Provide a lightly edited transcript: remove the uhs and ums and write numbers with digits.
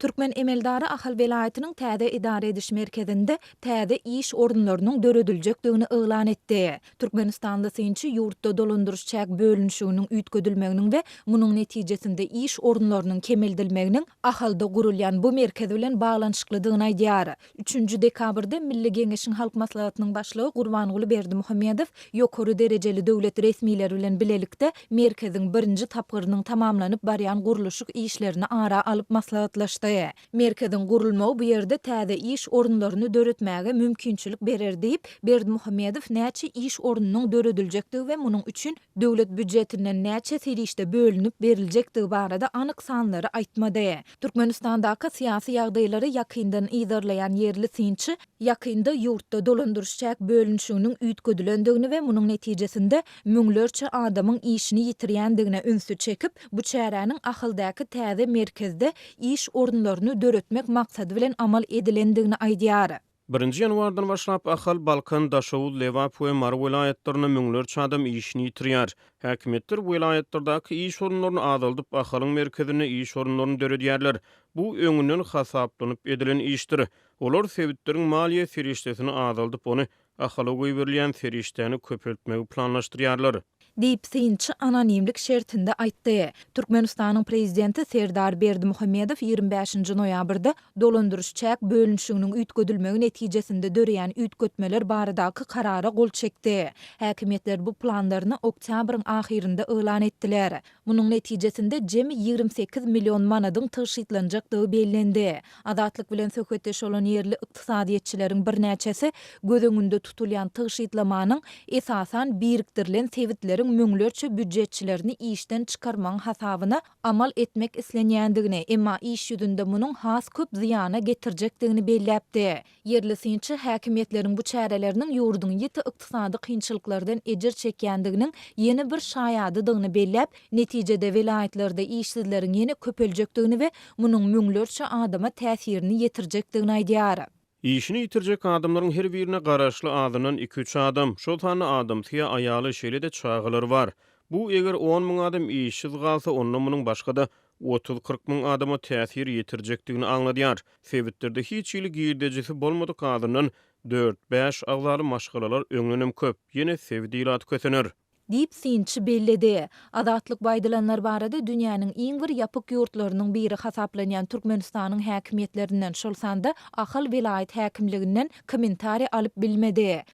Türkmen emeldary Ahal welaýatynyň täze edara ediş merkezinde täze iş orunlarynyň dörediljekdigini yglan etdi. Türkmenistanly synçy ýurtda dolandyryş-çäk bölünişiginiň üýtgedilmeginiň we munuň netijesinde iş orunlarynyň kemeldilmeginiň Ahalda gurulýan bu merkez bilen baglanyşyklydygyny aýdýar. Üçünji dekabrda Milli Geňeşiň Halk Maslahatynyň Başlygy Gurbanguly Berdimuhamedow ýokary derejeli döwlet resmileri bilen bilelikde merkeziň birinji tapgyrynyň tamamlanyp barýan gurluşyk işlerini ara alyp maslahatlaşdy. Merkeziň gurulmagy bu ýerde täze iş orunlaryny döretmäge mümkinçilik berer diýip, Berdimuhamedow näçe iş ornunyň dörediljekdigi we munuň üçin döwlet býujetinden näçe serişde bölünip beriljekdigi barada anyk sanlary aýtmady. Türkmenistandaky syýasy ýagdaýlary ýakyndan yzarlaýan ýerli synçy ýakynda ýurtda dolandyryş-çäk bölünişiginiň üýtgedilendigini we munuň netijesinde müňlerçe adamyň işini ýitirýändigine ünsi çekip, bu çäräniň Ahaldaky täze merkezde iş orunlaryny döretmek maksady bilen amal edilendigini aýdýar. Birinji ýanwardan başlap Ahal, Balkan, Daşoguz, Lebap we Mary welaýatlarynda müňlerçe adam işini ýitirýär. Häkimiýetler welaýatlardaky iş orunlaryny azaldyp, Ahalyň merkezinde iş orunlaryny döredýärler. Bu öňünden hasaplanyp edilen işdir. Olar sebitleriň maliýe serişdesini azaldyp, ony Ahala goýberilýän serişdäni köpeltmegi planlaşdyrýarlar. Diýip, synçy anonimlik şertinde aýtdy. Türkmenistanyň Prezidenti Serdar Berdimuhamedow 25-nji noýabrda dolandyryş-çäk bölünişiginiň üýtgedilmegi netijesinde döreýän üýtgetmeler baradaky Karara gol çekdi. Häkimiýetler bu planlaryny oktýabryň ahyrynda yglan etdiler. Munuň netijesinde jemi 28 million manadyň tygşytlanjakdygy bellendi. Azatlyk bilen söhbetdeş bolan ýerli ykdysadyýetçileriň birnäçesi göz öňünde tutulýan tygşytlamanyň esasan birikdirilen sebitleriň müňlerçe býujetçilerini işden çykarmagyň hasabyna amal etmek islenýändigini, emma iş ýüzünde munuň has köp zyýana getirjekdigini belläpdi. Ýerli synçy häkimiýetleriň bu çäreleriniň ýurduň ýiti ykdysady kynçylyklardan ejir çekýändiginiň ýene bir şaýadydygyny belläp, netijede welaýatlarda işsizleriň ýene köpeljekdigini we munuň müňlerçe adama täsirini ýetirjekdigini aýdýar. Işini ýitirjek adamlaryň her birine garaşly azyndan iki-üç adam, şol sanda adamsy ýa aýaly, şeýle-de çagalary bar. Bu, eger 10 000 adam işsiz galsa, onda munuň başga-da 30-40 müň adama täsir ýetirjekdigini aňladýar. Sebitlerde hiç hili girdejisi bolmadyk azyndan dört-bäş agzaly maşgalalar öňdenem köp, ýene sebit ilaty kösener. Diýip, synçy belledi. Azatlyk bu aýdylanlar barada dünýäniň iň bir ýapyk ýurtlarynyň biri hasaplanýan Türkmenistanyň häkimiýetlerinden, şol sanda Ahal welaýat häkimliginden kommentariý alyp bilmedi.